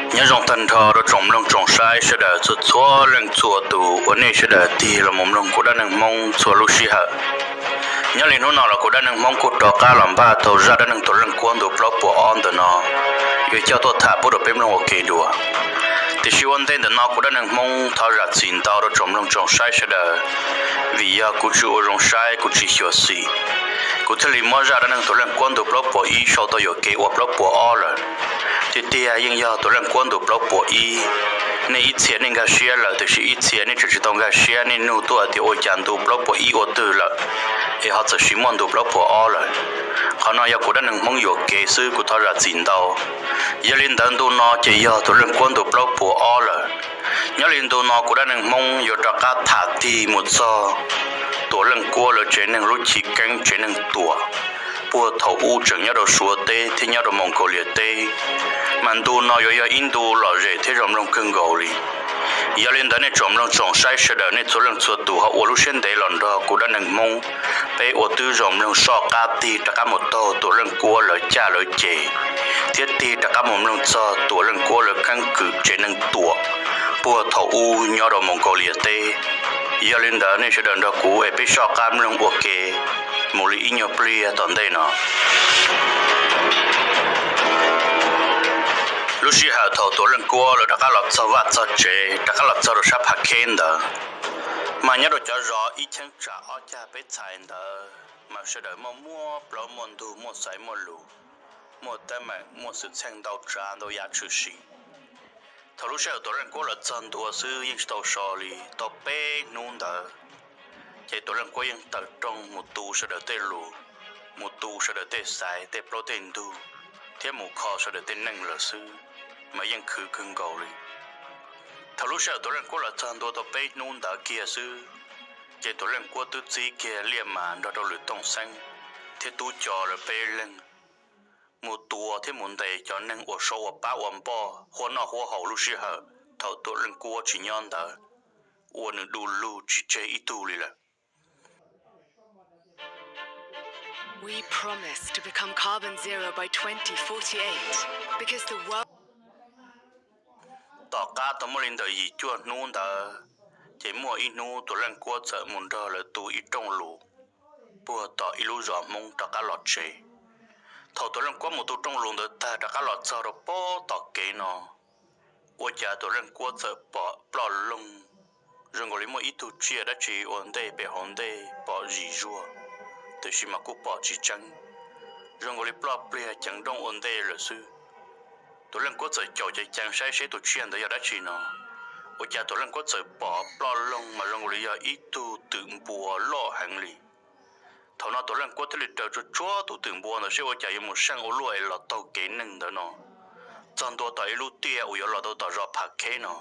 Nyob zoo tag nrho rau tsoom mloog tsoom saib sawv daws txhua txhua leej txhua tus uas nej sawv daws tig los mus mloog kuv dab neeg Hmoob txhua lub sij hawm. Nyob li hnub no los kuv dab neeg Hmoob kuj rov qab los npaj tau zaj dab neeg Tuam Leej Kuab ntu plaub puas ob ntawm no, yuav coj tuaj tham pub rau peb mloog ua ke dua. Tiam sis ua ntej ntawm no kuv dab neeg Hmoob thov zam txim ntau rau tsoom mloog tsoom saib sawv daws, vim yog kuv tsis ua zoo saib, kuv tsis xyuam xim, kuv thiaj li muab zaj dab neeg Tuam Leej Kuab ntu plaub puas ib sau tau yuam kev ua plaub puas ob lawm. Tiag tiag yeej yog Tuam Leej Kuab ntu plaub puas ib. Nej ib txhia nej nkag siab lawm, tiam sis ib txhia nej tseem tsis tau nkag siab, nej nug tuaj tias ua cas ntu plaub puas ib ua twg lawm, es ho txawm sis muaj ntu plaub puas ob lawm. Qhov no yog kuv dab neeg Hmoob yuam kev xwb, kuv thov zam txim ntau. Yog li ntawd ntu no ces yog Tuam Leej Kuab ntu plaub puas ob lawm. Nyob li ntu no kuv dab neeg Hmoob yuav rov qab tham tig mus txog Tuam Leej Kuab lawv tsev neeg lub chiv keeb tsev neeg Tuam, puag thaum ub tseem nyob rau Suav teb thiab nyob rau Mongolia teb, mas ntu no yuav yog ib ntu lom zem thiab zoo mloog kawg nkaus li. Yog li ntawd nej tsoom mloog tsoom saib sawv daws nej txhua leej txhua tus ho ua lub siab ntev los nrog kuv dab neeg Hmoob, peb ua tib zoo mloog soj qab tig rov qab mus taug Tuam Leej Kuab lawv caj lawv ces, thiab tig rov qab mus mloog txog Tuam Leej Kuab lawv keeb kwm tsev neeg Tuam puag thaum ub nyob rau Mongolia teb. Yog li ntawd nej sawv daws nrog kuv es peb soj qab mloog ua ke mus li ib nyuag pliag tom ntej no. Lub sij hawm thaum Tuam Leej Kuab lawv rov qab los txog vaj txog tsev, rov qab los txog rau sab Phav Kheb ntawd, mas nyob rau cov zos ib cheeb tsam ob cag peb txhais ntawd mas sawv daws muaj muaj plaub muaj ntug, muaj xaiv muaj lus, muaj teeb meem muaj xwm txheej ntau tsav ntau yam tshwm sim. Thaum lub sij hawm Tuam Leej Kuab lawv txog ntua xwb yeej tsis tau so li, tau peb hnub ntawd ces Tuam Leej Kuab yeej tawm rooj mus tu sawv daws tej lus, mus tu sawv daws tej xaiv, tej plaub tej ntug, thiab mus kho sawv daws tej neej lawm xwb, mas yeej khwv kawg nkaus li. Thaum lub sij hawm Tuam Leej Kuab lawv txog ntua tau peb hnub ntawd kiag xwb, ces Tuam Leej Kuab twb txib kiag Liaj Mas nrog rau Lwm Tooj Xeeb thiab Tub Co lawv peb leeg mus tua thiab mus ntes cov neeg uas so ua pab ua npoj huab noj huab haus lub sij hawm thaum Tuam Leej Kuab tsis nyob ntawd, ua nws du lug tsis tseg ib tug li lawm. Tom qab tau muaj li ntawm yim cuaj hnub ntawd, ces muaj ib hnub Tuam Leej Kuab txawm mus nrog lawv tu ib rooj lus puag tom ib lub zos Hmoob rov qab los tsev. Thaum Tuam Leej Kuab mus tu rooj lus ntawd tag rov qab los txog rau pob tom kev no, ua cas Tuam Leej Kuab txawm pom ploj loog zoo nkaus li muaj ib tug tsiaj dab tsi ua ntej pem hauv ntej pom zim zuag, tiam sis mas kuj pom tsis tseeb, zoo nkaus li ploj pliag ceev nrooj ua ntej lawm xwb. Tuam Leej Kuab txawm caum ceev ceev saib seb tus tsiaj ntawd yog dab tsi no, ua cas Tuam Leej Kuab txawm pom ploj loog mas zoo nkaus li yog ib tug twm npua loj heev li. Thaum no Tuam Leej Kuab thiaj li raws tsuag tsuag tus twm npua ntawd seb ua cas yuav mus seej ua luaj es los taug kev neeg ntawd no. Txog ntua tom ib lub tiaj uas yuav los tau tom zos Phav Kheb no,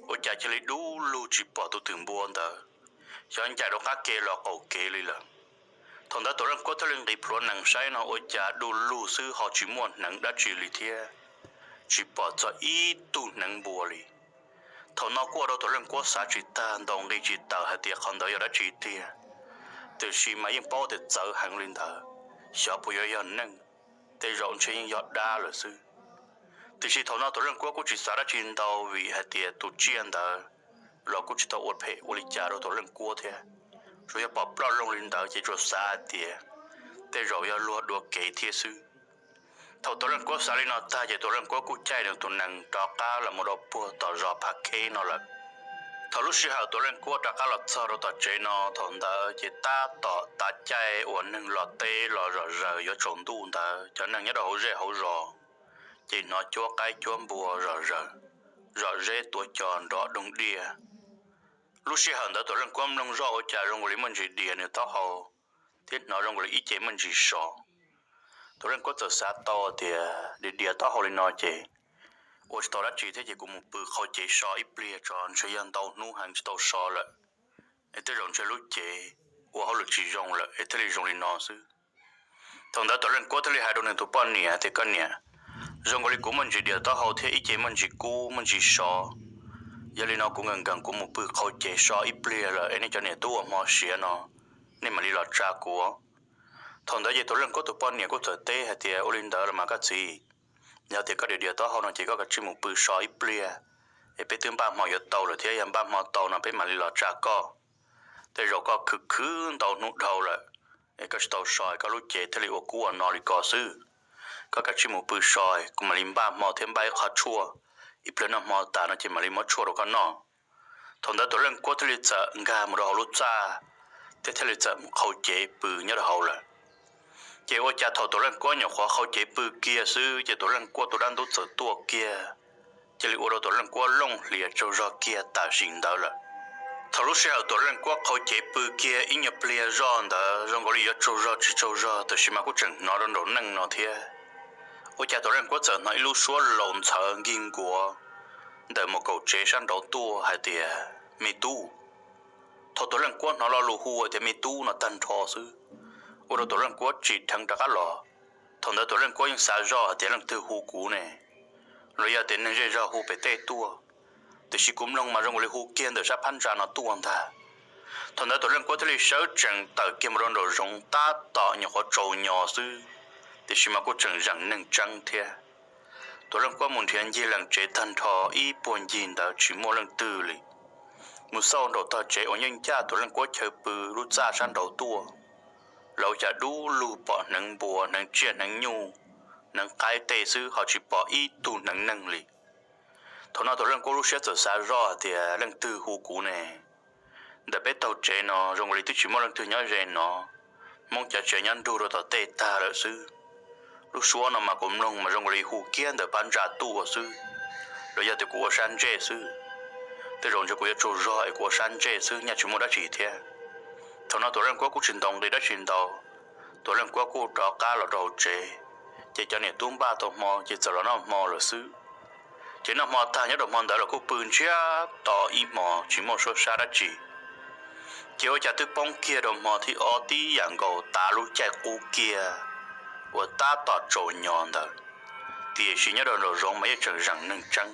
ua cas cia li dub lug tsis pom tus twm npua ntawd, xyov ncaim rau qab kev los qaum kev li lawm. Thaum ntawd Tuam Leej Kuab thiaj li nqis plhuav nees saib no ua cas du lug xwb ho tsis muaj hneev dab tsi li thiab, tsis pom txog ib tug hneev npua li. Thaum no kuj ua rau Tuam Leej Kuab xav tsis tag ntaus nqi tsis tawm hais tias qhov ntawd yog dab tsi tiag, tiam sis mas yeej paub tias txawv heev li ntawd, xyov puas yuav yog neeg, tej zaum ntshe yeej yog dab lawm xwb. Tiam sis thaum no Tuam Leej Kuab kuj tsis xav dab tsi ntau vim hais tias tus tsiaj ntawd los kuj tsis tau ua phem ua li cas rau Tuam Leej Kuab thiab, tsuas yog pom ploj loog li ntawd ces tsuas xav hais tias tej zaum yog luag dua kev thiab xwb. Thaum Tuam Leej Kuab xav li no tag ces Tuam Leej Kuab kuj caij nws tus nees rov qab los mus rau puag tom zos Phav Kheb no lawm. Thaum lub sij hawm Tuam Leej Kuab rov qab los txog rau tom tsev no thaum ntawd ces tab tom tav caij uas neeg los teb los zom zaws yuav tsaus ntuj ntawd cov neeg nyob rau hauv zej hauv zos ces hnov cuab qaib cuab npua zom zaws, zom zeb tuav cos nrov doog diaj. Lub sij hawm ntawd Tuam Leej Kuab mloog zoj ua cas zoo nkaus li muaj ntsis dias nws taub hau, thiab hnov zoo nkaus li ib ce muaj ntsis so. Tuam Leej Kuab txawm xav tau tias dias dias taub hau li no ces ua tsis tau dab tsi thiab ces kuv mus pw qhau cev so ib pliag tso, ntshe yog ntau hnub heev tsis tau so lawm, es tej zaum ntshe lub cev ua hauj lwm tsis zoo lawm es thiaj li zoo li no xwb. Thaum ntawd Tuam Leej Kuab thiaj li hais rau nws tus poj niam tias, koj niam, zoo nkaus li kuv muaj ntsis dias taub hau thiab ib ce muaj ntsis kub muaj ntsis so. Yog li no kuv nkees nkees kuv mus pw qhau cev so ib pliag lawm es nej cov niam tub ua hmo siav no, nej mam li los tsa kuv. Thaum ntawd ces Tuam Leej Kuab tus poj niam kuj txawm teb hais tias, ua li ntawd los mas koj txiv, Yog tias koj diam diam taub hau no ces koj kav tsij mus pw so ib pliag, es peb twb npaj hmo yuav tau lawm thiab, yog npaj hmo tau no peb mam li los tsa koj. Tej zaum koj khwv khwv ntau hnub dhau lawm, es koj tsis tau so, koj lub cev thiaj li ua kub ua no li ko xwb. Koj kav tsij mus pw so, kuv mam li npaj hmo thiab npaj ib qho tshuaj, ib pliag noj hmo tas no ces mam li muab tshuaj rau koj noj. Thaum ntawd Tuam Leej Kuab thiaj li txawm nkag mus rau hauv lub txaj, thiab thiaj li txawm mus qhau cev pw nyob rau hauv lawm. Ces ua cas thaum Tuam Leej Kuab nyuam qhuav qhau cev pw kiag xwb ces Tuam Leej Kuab tus dab ntub txawm tuaj kiag, cia li ua rau Tuam Leej Kuab looj hlias tsaug zog kiag tam sim ntawd lawm. Thaum lub sij hawm Tuam Leej Kuab qhau cev pw kiag ib nyuag pliag zoj ntawd zoo nkaus li yuav tsaug zog tsis tsaug zog, tab sis mas kuj tseem hnov rau nraum neej no thiab. Ua cas Tuam Leej Kuab txawm hnov ib lub suab laus ntxhawv nkig nkuav ntawm mus kaum tsev sab nraud tuaj hais tias, Me tub. Thaum Tuam Leej Kuab hnov lo lus hu hais tias me tub no tag nrho xwb, ua rau Tuam Leej Kuab tsim dheev rov qab los. Thaum ntawd Tuam Leej Kuab yeej xav zoj hais tias leej twg hu kuv ne, los yog tias neeg zej zog hu pem tej tuaj, tiam sis kuv mloog mas zoo nkaus li hu kiag ntawm sab phab ntsa no tuaj ntag. Thaum ntawd Tuam Leej Kuab thiaj li sawv tsees tawm kiag mus rau nraum zoov tab tom nyuam qhuav tsaus nyos xwb, tiam sis mas kuj tseem zeem neeg tseeb thiab. Tuam Leej Kuab mus nrhiav ncig lees tsev tag nrho ib puag ncig ntawd tsis muaj leej twg li. Mus xauj nraum tog tsev uas yeej ncaj Tuam Leej Kuab chaw pw lub txaj sab nraud tuaj, los cas dub lug pom hneev npua, hneev tsiaj, hneev nyuj, hneev qaib tej xwb ho tsis pom ib tug hneev neeg li. Thaum no Tuam Leej Kuab lub siab txawm xav zoj hais tias leej twg hu kuv ne, ntawm peb taug tsev no zoo nkaus li twb tsis muaj leej twg nyob ze no, Hmoob cov tsev nyob nrug rau tom tej tag lawm xwb. Lub suab no mas kuv mloog mas zoo nkaus li hu kiag ntawm phab ntsa tuaj xwb, los yog tias kuv ua sab ntsej xwb. Tej zaum ntshe kuv yuav tsaug zog es kuv ua sab ntsej xwb, nyaj tsis muaj dab tsi thiab. Thaum no Tuam Leej Kuab kuj tsis ntaus nqi dab tsi ntau, Tuam Leej Kuab kuj rov qab los rau hauv tsev, ces cov niam tub npaj tau hmo ces txawm los noj hmo lawm xwb. Ces noj hmo tag nyob rau hmo ntawd los kuj pw ntsiag to ib hmos tsis muaj suab sab dab tsi. Ces ua cas twb poob kiag rau hmo thib ob tib yam nkaus tav lub caij qub kiag uas tab tom tsaus nyos ntawd, tiam sis nyob rau nraum zoov mas yeej tseem zeem neeg tseeb.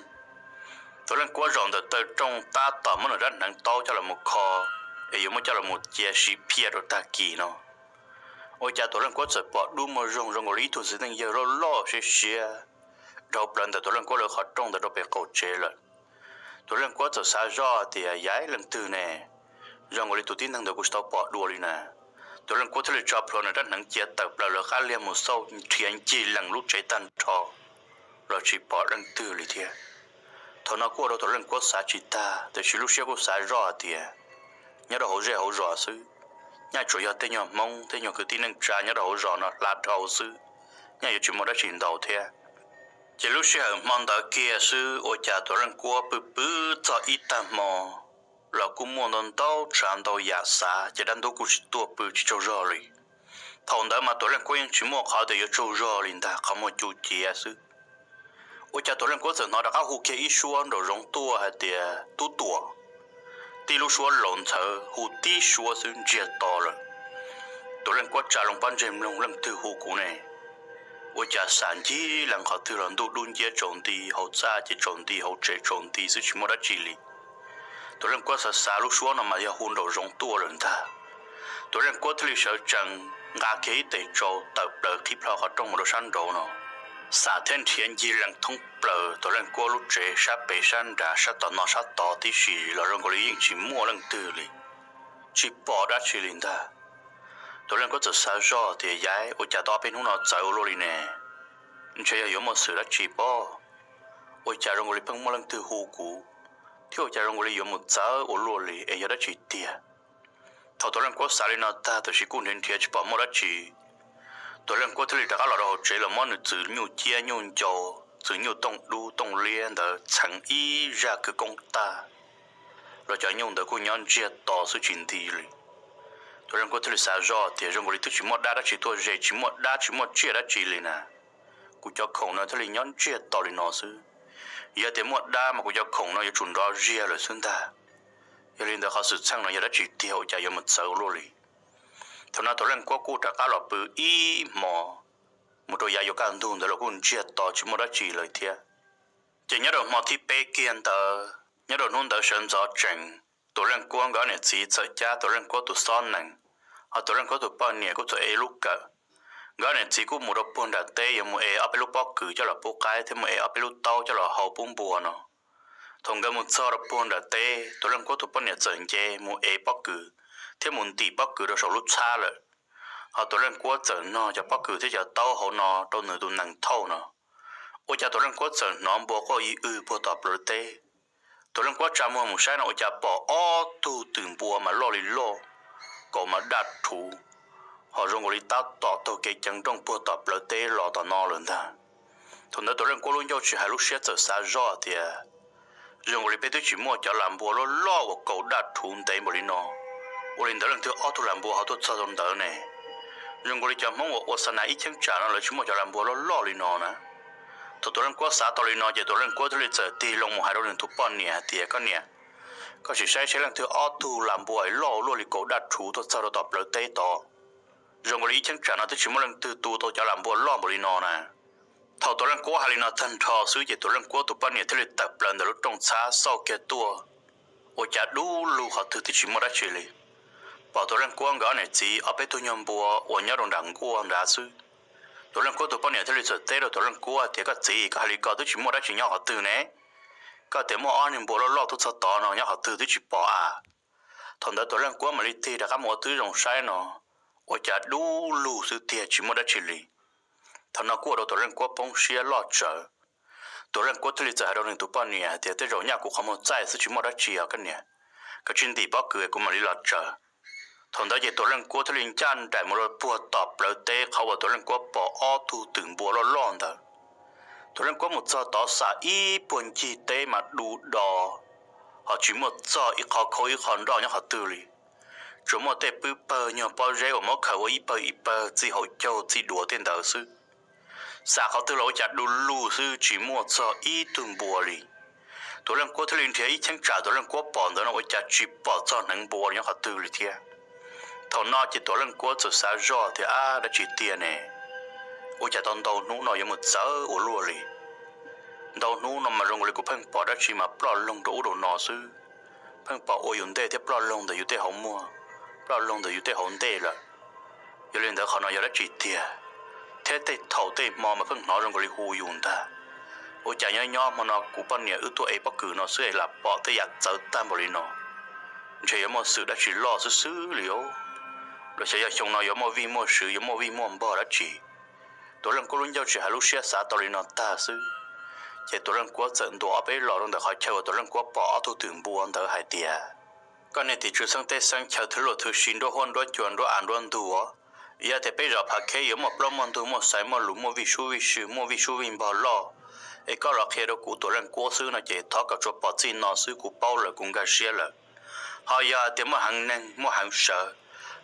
Tuam Leej Kuab zaum ntawm taw rooj tab tom muab nws rab hneev taub coj los mus kho, es yuav muab coj los mus cia siv phiaj rau tag kis no. Ua cas Tuam Leej Kuab txawm pom dub muag zoog zoo nkaus li ib tug txiv neej yawg loj loj siab siab dhau plaws ntawm Tuam Leej Kuab lawv qhov rooj ntawd rau pem qaum tsev lawm. Tuam Leej Kuab txawm xav zoj tias, Yam leej twg ne? Zoo nkaus li tus tib neeg ntawd kuv tsis tau pom dua li na. Tuam Leej Kuab thiaj li tso plhuav nws rab hneev cia tawm plaws lawv qab liag mus xauj nrhiav ncig lees lub tsev tag nrho los tsis pom leej twg li thiab. Thaum no kuj ua rau Tuam Leej Kuab xav tsis tag, tiam sis lub siab kuj xav zoj hais tias, Nyob rau hauv zej hauv zos xwb, nyaj tsuas yog tej nyuag Hmoob tej nyuag kwv tij neej tsa nyob rau hauv zos no hla dhau xwb, nyaj yuav tsis muaj dab tsi ntau thiab. Ces lub sij hawm hmo ntawd kiag xwb ua cas Tuam Leej Kuab pw pw txog ib tag hmo los kuj muaj ntau ntau tsav ntau yam xav, ces dab ntub kuj tsis tuaj pw tsis tsaug zog li. Thaum ntawd mas Tuam Leej Kuab yeej tsis muaj qhov tias yuav tsaug zog li ntag, qhov muag cuv ciav xwb. Ua cas Tuam Leej Kuab txawm hnov rov qab hu kiag ib suab nraum zoov tuaj hais tias, Tub Tuam. Tib lub suab laus ntxhawv hu tib suab xwb ntsiag to lawm. Tuam Leej Kuab tsa loo pob ntseg mloog, Leej twg hu kuv ne? Ua cas xav ncig lees qhov twg los ntuj dub nciab tsaus nti, hauv txaj ces tsaus nti, hauv tsev tsaus nti xwb tsis muaj dab tsi li. Tuam Leej Kuab xav xav lub suab no mas yog hu nraum zoov tuaj lawm ntag. Tuam Leej Kuab thiaj li sawv tsees nqa kiag ib tes tsau tawm plaws qhib plho qhov rooj mus rau sab nraud no, xam thiab nrhiav ncig lees thoob plaws Tuam Leej Kuab lub tsev sab pem sab nrad sab tom no sab tod tib si los zoo nkaus li yeej tsis muaj leej twg li, tsis pom dab tsi li ntag. Tuam Leej Kuab txawm xav zoj tias, Yam, ua cas tau ob peb hnub no txawv ua luaj li ne? Ntshe yog yuav muaj xwm dab tsi pob, ua cas zoo nkaus li pheej muaj leej twg hu kuv, thiab ua cas zoo nkaus li yuav mus txawv ua luaj li es yog dab tsi tiag? Thaum Tuam Leej Kuab xav li no tag, tiam sis kuj nrhiav nrhiav tsis pom muaj dab tsi. Tuam Leej Kuab thiaj li rov qab los rau hauv tsev los muab nws txwm nyuj ciab nyuj ncau, txwm nyuj tooj dub tooj liab ntawd txheev ib zaj kwv koob tag los cov nyuj ntawd kuj nyob ntsiag to xwb tsis nti li. Tuam Leej Kuab thiaj li xav zoj tias, Zoo nkaus li twb tsis muaj dab dab tsi tuaj ze, tsis muaj dab tsis muaj tsiaj dab tsi li na. Kuv cov khoom no thiaj li nyob ntsiag to li no xwb. Yog tias muaj dab mas kuv cov khoom no yuav tsum nrov ziag lawm xwb ntag. Yog li ntawd qhov xwm txheej no yog dab tsi tiag ua cas yuav mus txawv ua luaj li? Thaum no Tuam Leej Kuab kuj rov qab los pw ib hmo, mus rau yav yuav kaj ntug ntawd los kuj ntsiag to tsis muaj dab tsi lawm thiab. Ces nyob rau hmo thib peb kiag ntawd, nyob rau hnub ntawd sawv ntxov tsees, Tuam Leej Kuab nkawd niam txiv txawm cab Tuam Leej Kuab tus xob nees, ho Tuam Leej Kuab tus poj niam kuj txawm ev lub kawm, Nkawd niam txiv kuj mus rau puag nram teb yuav mus ev ob peb lub pob kws coj los pub qaib thiab mus ev ob peb lub taub coj los hau pub npua no. Thaum nkawd mus txog rau puag nram teb, Tuam Leej Kuab tus poj niam txawm nce mus ev pob kws thiab mus ntim pob kws rau saum lub txhab lawm. Ho Tuam Leej Kuab txawm nog cov pob kws thiab cov taub hauv no rau nws tus nees thauj no. Ua cas Tuam Leej Kuab txawm hnov npua quaj ib wg puag tom plawv teb. Tuam Leej Kuab tsa muag mus saib no ua cas pom ob tug twm npua mas loj li loj, kaus mas daj rhuv, ho zoo nkaus li tab tom taug kev ceev nrooj puag tom plawv teb los tom no lawm ntag. Thaum ntawd Tuam Leej Kuab lub ncauj tsis hais lub siab txawm xav zoj tias, zoo nkaus li peb twb tsis muaj cov lam npua loj loj uas kaus daj rhuv ntev npaum li no. Ua li ntawd leej twg ob tug lam npua ho tuaj txog rau ntawd ne? Zoo nkaus li cov Hmoob uas ua xa nas ib cheeb tsam no lawv tsis muaj cov lam npua loj loj li no na. Thaum Tuam Leej Kuab xav tau li no ces Tuam Leej Kuab thiaj li txawm tig loo mus hais rau nws tus poj niam hais tias, koj niam, koj sim saib seb leej twg ob tug lam npua loj ua luaj li kaus daj rhuv tuaj txog rau tom plawv teb tod. Zoo nkaus li ib cheeb tsam no twb tsis muaj leej twg tu tau cov lam npua loj npaum li no na. Thaum Tuam Leej Kuab hais li no tag nrho xwb ces Tuam Leej Kuab tus poj niam thiaj li tawm plaws ntawm lub rooj txhab xauj kiag tuaj. Ua cas dub lug qhov twg twb tsis muaj dab tsi li. Pom Tuam Leej Kuab nkawd ob niam txiv ob peb tug nyuag npua uas nyob rau nram nkuaj nrad xwb. Tuam Leej Kuab tus poj niam thiaj li txawm teb rau Tuam Leej Kuab tias, koj txiv, koj hais li ko twb tsis muaj dab tsi nyob qhov twg ne? Koj tias muaj ob niag npua loj loj tuaj txog tod no nyob qhov twg twb tsis pom a. Thaum ntawd Tuam Leej Kuab mam li tig rov qab mus ua tib zoo saib no, ua cas dub lug xwb tiag tsis muaj dab tsi li. Thaum no kuj ua rau Tuam Leej Kuab poob siab loj tsawv. Tuam Leej Kuab thiaj li txawm hais rau nws tus poj niam hais tias, tej zaum nyaj kuv qhov muag txaij xwb tsis muaj dab tsi os koj niam. Koj sim ntim pob kws kuv mam li los tsaws. Thaum ntawd ces Tuam Leej Kuab thiaj li ncaj nraim mus rau puag tom plawv teb qhov uas Tuam Leej Kuab pom ob tug twm npua loj loj ntawd. Tuam Leej Kuab mus txog tod xam ib puag ncig teb mas du do, ho tsis muaj txog ib qho khaub ib qho nroj nyob qhov twg li. Tsuas muaj tej pwb pawg nyuag pob zeb uas muab khaws ua ib pawg ib pawg txij hauv caug txij duav tej ntawd xwb. Xam qhov twg los ua cas du lug xwb tsis muaj txog ib tug npua li. Tuam Leej Kuab thiaj li nrhiav ib cheeb tsam Tuam Leej Kuab pom ntawd no ua cas tsis pom txog hneev npua nyob qhov twg li thiab. Thaum no ces Tuam Leej Kuab txawm xav zoj tias, ab, dab tsi tiag ne? Ua cas tau ntau hnub no yuav mus txawv ua luaj li. Ntau hnub no mas zoo nkaus li kuv pheej pom dab tsi mas ploj loog rau ub rau no xwb. Pheej pom ua yus ntej thiab ploj loog ntawm yus tej hauv muag, ploj loog ntawm yus tej hauv ntej lawm. Yog li ntawd qhov no yog dab tsi tiag? Thiab tej thaum tej hmo mas pheej hnov zoo nkaus li hu yus ntag. Ua cas nyob nyob hmo no kuv poj niam wb tuaj ev pob kws no xwb es lam pom tej yam txawv tag npaum li no? Ntshe yuav muaj xwm dab tsi loj xwb xwb li os. Los xyov yog xyoo no yuav muaj vij muaj sw, yuav muaj vij muaj npog dab tsi. Tuam Leej Kuab lub ncauj tsis hais lub siab xav tau li no tag xwb, ces Tuam Leej Kuab txawm ntuas ob peb los rau ntawm qhov chaw uas Tuam Leej Kuab pom ob tug twm npua ntawd hais tias, koj niag tim tswv xeeb teb xeeb chaw thwj luaj thwj si nruab huab nruab cua nruab av nruab ntug, yog tias peb zos Phav Kheb yuav muaj plaub muaj ntug muaj xaiv muaj lus muaj vij sub vij sw muaj vij sub vij npog loj, es koj los qhia rau kuv Tuam Leej Kuab xwb no ces thov kom tsuas pom txij no xwb kuv paub lawm kuv nkag siab lawm. Ho yog tias muaj heev neeg muaj heev sawv,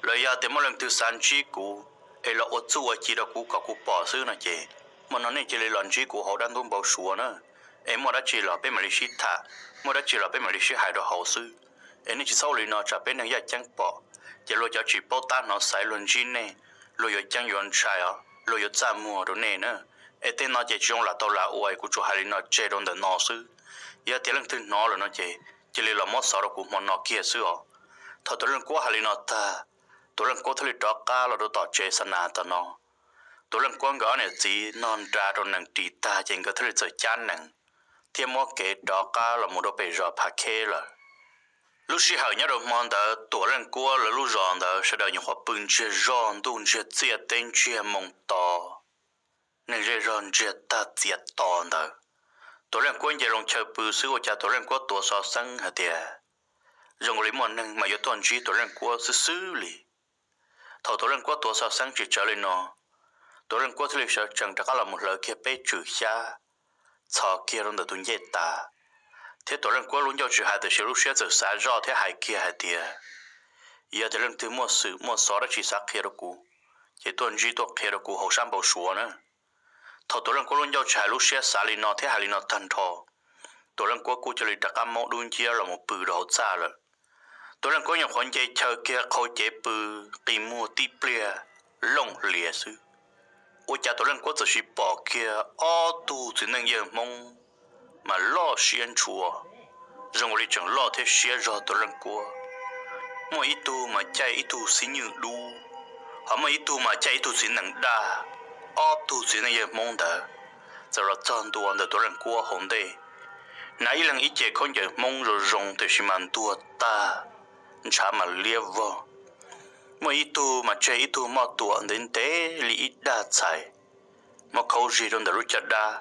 los yog tias muaj leej twg xav ntsib kuv es los ua txuj ua ci rau kuv kom kuv pom xwb no ces, hmo no nej cia li los ntsib kuv hauv dab ntub npau suav na. Es muaj dab tsi los peb mam li sib tham, muaj dab tsi los peb mam li sib hais rau hauv xwb. Es nej tsis txhob ua li no tsam peb neeg yaj ceeb pom, ces luag cov tsis paub tab hnov xaiv luag ntsib nej, luag yuav ceeb yuav ntshai os, luag yuav txaj muag rau nej na. Es tej no ces tsis zoo lam tau lam ua, kuv tsuas hais li no tseg rau ntawm no xwb. Yog tias leej twg hnov lawm no ces cia li los muab xov rau kuv hmo no kiag xwb os. Thaum Tuam Leej Kuab hais li no tag, Tuam Leej Kuab thiaj li rov qab los rau tom tsev xa nas tom no. Tuam Leej Kuab nkawd ob niam txiv nog nra rau nees ris tag ces nkawd thiaj li txawm cab nees thiab muab kev rov qab los mus rau pem zos Phav Kheb lawm. Lub sij hawm nyob rau hmo ntawd Tuam Leej Kuab lawv lub zos ntawd sawv daws nyuam qhuav pw ntsiag zog ntuj ntsiag txiaj teb ntsiag moo to, neeg zej zog ntsiag tag txiav to ntawd. Tuam Leej Kuab nce loo chaw pw xwb ua cas Tuam Leej Kuab tuav xov xeeb hais tias zoo nkaus li muaj neeg mas yuav tuaj ntsib Tuam Leej Kuab xwb xwb li. Thaum Tuam Leej Kuab tuav xov xeeb tsis tsawg li no, Tuam Leej Kuab thiaj li sawv tsees rov qab los mus hlawv kiag peb tswm xyab txhos kiag rau ntawm tus ncej tas, thiab Tuam Leej Kuab lub ncauj tsis hais tiam sis lub siab txawm xav zoj thiab hais kiag hais tias, yog tias leej twg muaj xwm muaj xov dab tsi xav qhia rau kuv, ces tuaj ntsib tuaj qhia rau kuv hauv sab npau suav na. Thaum Tuam Leej Kuab lub ncauj tsis hais lub siab xav li no thiab hais li no tag nrho, Tuam Leej Kuab kuj cia li rov qab maub dub nciab los mus pw rau hauv txaj lawm. Tuam Leej Kuab nyuam qhuav nce chaw kiag qhau cev pw, qi muag tib pliag, looj hlias xwb, ua cas Tuam Leej Kuab txawm sis pom kiag ob tug txiv neej yawg Hmoob mas loj siab ntshua, zoo nkaus li tseem loj thiab siab zog Tuam Leej Kuab. Muaj ib tug mas caij ib tug xib nywj dub, Ho muaj ib tug mas caij ib tug txiv nees daj, ob tug txiv neej yawg Hmoob ntawd txawm los txog ntua ntawm Tuam Leej Kuab hauv ntej, hnav ib leeg ib ce khaub ncaws Hmoob zoo zoo tiam sis mas ntuag tag, ntshav mas liab vog. Muaj ib tug mas tseg ib tug moj tuam ntev ntev li ib daj txhais, muab khaub zig rau ntawm lub caj dab.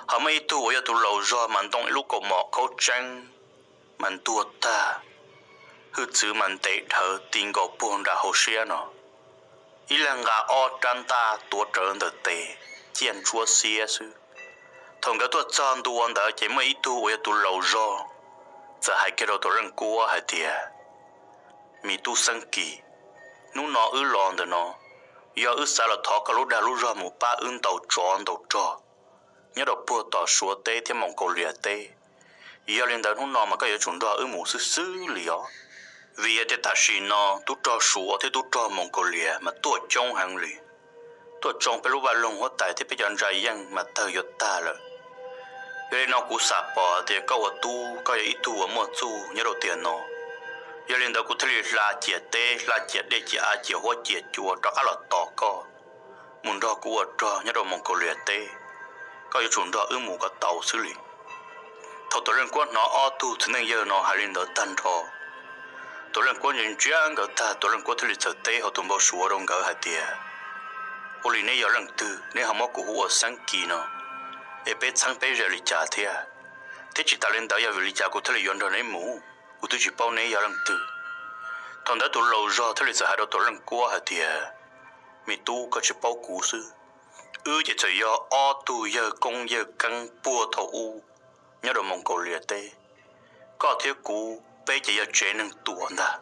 Ho muaj ib tug uas yog tus laus zog mas ntoo ib lub kaus mom khaub tseeb mas ntuag tag, hwj txwv mas ntev dhawv ti nkaus puag nram hauv siab no. Ib leeg nqa ob rab ntaj tuav rawv ntawm tes, ciaj ntsuab xiab xwb. Thaum nkawd tuaj txog ntua ntawd ces muaj ib tug uas yog tus laus zog txawm hais kiag rau Tuam Leej Kuab hais tias, Me tub Xeeb Kis, hnub no wb los ntawm no, yog wb xav los thov koj lub dag lub zog mus pab wb ntaus tsov ntaus rog nyob rau puag tom Suav teb thiab Moos Kaus Lias teb. Yog li ntawd hnub no mas koj yuav tsum nrog wb mus xwb xwb li os. Vim yog tias tam sim no tub rog Suav thiab tub rog Moos Kaus Lias mas tuaj coob heev li, tuaj tsoo peb lub vaj loog huab tais thiab peb cov ntsa yeej mas tawg yuav tag lawm. Yog li no kuv xam pom tias koj ua tub koj yog ib tug uas muaj txuj nyob rau tiam no. Yog li ntawd kuv thiaj li hla ciam teb, hla ciam dej, ciam av, ciam huab ciam cua rov qab los tos koj mus nrog kuv ua rog nyob rau Moos Kaus Lias teb. Koj yuav tsum nrog wb mus kom tau xwb li. Thaum Tuam Leej Kuab hnov ob tug txiv neej yawg no hais li ntawd tag nrho, Tuam Leej Kuab ntsia ntsia nkawd tag, Tuam Leej Kuab thiaj li txawm teb hauv tus npau suav rau nkawd hais tias, Ua li neb yog leej twg neb ho muab kuv hu ua Xeeb Kis no, es peb txheeb peb ze li cas thiab? Thiab tsis tas li ntawd yog vim li cas kuv thiaj li yuav nrog neb mus? Kuv twb tsis paub neb yog leej twg. Thaum ntawd tus laus zog thiaj li txawm hais rau Tuam Leej Kuab hais tias, Me tub, koj tsis paub kuv xwb. Wb ces txawm yog ob tug yawg koob yawg keeb puag thaum ub nyob rau Moos Kaus Lias teb. Koj thiab kuv peb ces yog tsev neeg Tuam ntag.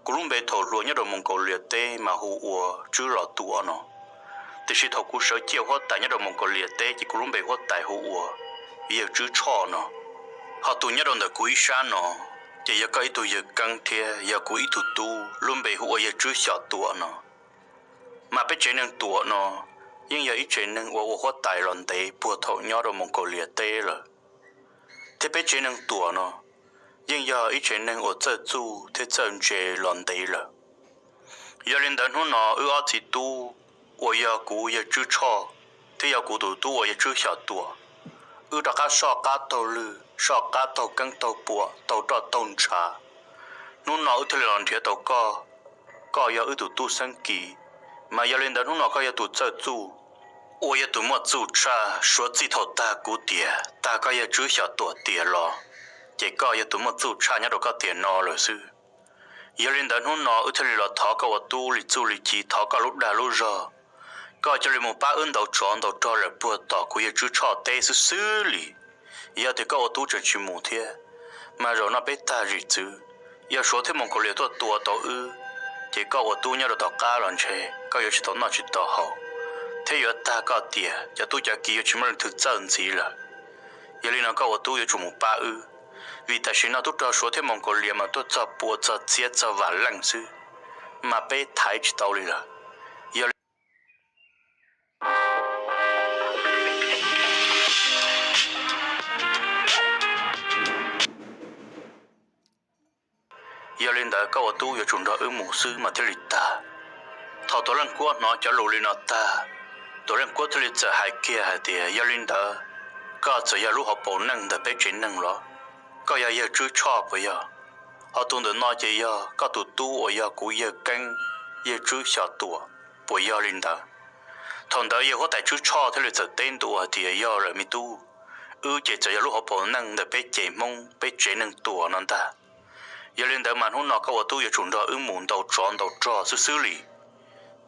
Kuv lub npe thaum hluas nyob rau Moos Kaus Lias teb mas hu ua Tswb Los Tuam no, tiam sis thaum kuv sawv ciaj huab tais nyob rau Moos Kaus Lias teb ces kuv lub npe huab tais hu ua Yawg Tswb Tshoj no. Ho tus nyob rau ntawm kuv ib sab no ces yog koj ib tug yawg keeb thiab yog kuv ib tug tub, lub npe hu ua Yawg Tswb Xyom Tuam no. Mas peb tsev neeg Tuam no yeej yog ib tsev neeg uas ua huab tais los ntev puag thaum nyob rau Moos Kaus Lias teb lawm, thiab peb tsev neeg Tuam no yeej yog ib tsev neeg uas txawj txuj thiab txawj ntse los ntev lawm. Yog li ntawd hnub no wb ob txiv tub uas yog kuv Yawg Tswb Tshoj thiab yog kuv tus tub uas Yawg Tswb Xyom Tuam, wb rov qab soj qab taug lwg, soj qab taug keeb taug puam, taug roj taug ntshav. Hnub no wb thiaj li los nrhiav tau koj, koj yog wb tus tub Xeeb Kis, mas yog li ntawd hnub no koj yog tus txawj txuj, uas yog tus muaj txuj tshaj. Suav txij thaum tag kuv tiam, tag koj Yawg Tswb Xyom Tuam tiam los, ces koj yog tus muaj txuj tshaj nyob rau koj tiam no lawm xwb. Yog li ntawd hnub no wb thiaj li los thov koj ua tub li txuj li ci, thov koj lub dag lub zog, koj cia li mus pab wb ntaus tsov ntaus rog lawm puag tom kuv Yawg Tswb Tshoj teb xwb xwb li. Yog tias koj ua tub tseem tsis mus thiab, mas zaum no peb tag zim txwv, yog Suav thiab Moos Kaus Lias tuaj tua tau wb, ces koj ua tub nyob rau tom qab los ntshe koj yuav tsis tau noj tsis tau haus, thiab yuav tag koj tiam, cov tub cov kiv yuav tsis muaj leej twg txawj ntxiv lawm. Yog li no koj ua tub yuav tsum mus pab wb, vim tam sim no tub rog Suav thiab Moos Kaus Lias mas tuaj txog pua txog txiab txog vam leej xwb, mas peb thaiv tsis tau li lawm. Yog li Yog li ntawd koj ua tub yuav tsum nrog wb mus xwb mas thiaj li tag. Thaum Tuam Leej Kuab hnov cov lus li no tag, Tuam Leej Kuab thiaj li txawm hais kiag hais tias, Yog li ntawd, koj txawm yog lub hauv paus neej ntawm peb tsev neeg los? Koj yog Yawg Tswb Tshoj puas yog? Ho tus ntawm no ces yog koj tus tub uas yog kuv yawg keeb, Yawg Tswb Xyom Tuam, puas yog li ntawd? Thaum ntawd yawg huab tais Tswb Tshoj thiaj li txawm teb ntua hais tias, Yog lawm me tub, wb ces txawm yog lub hauv paus neej ntawm peb ces Hmoob peb tsev neeg Tuam no ntag. Yog li ntawd mas hnub no koj ua tub yuav tsum nrog wb mus ntaus tsov ntaus rog xwb xwb li.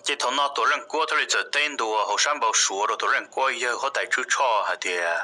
Ces thaum no Tuam Leej Kuab thiaj li txawm teb ntua hauv sab npau suav rau Tuam Leej Kuab yawg huab tais Tswb Tshoj hais tias,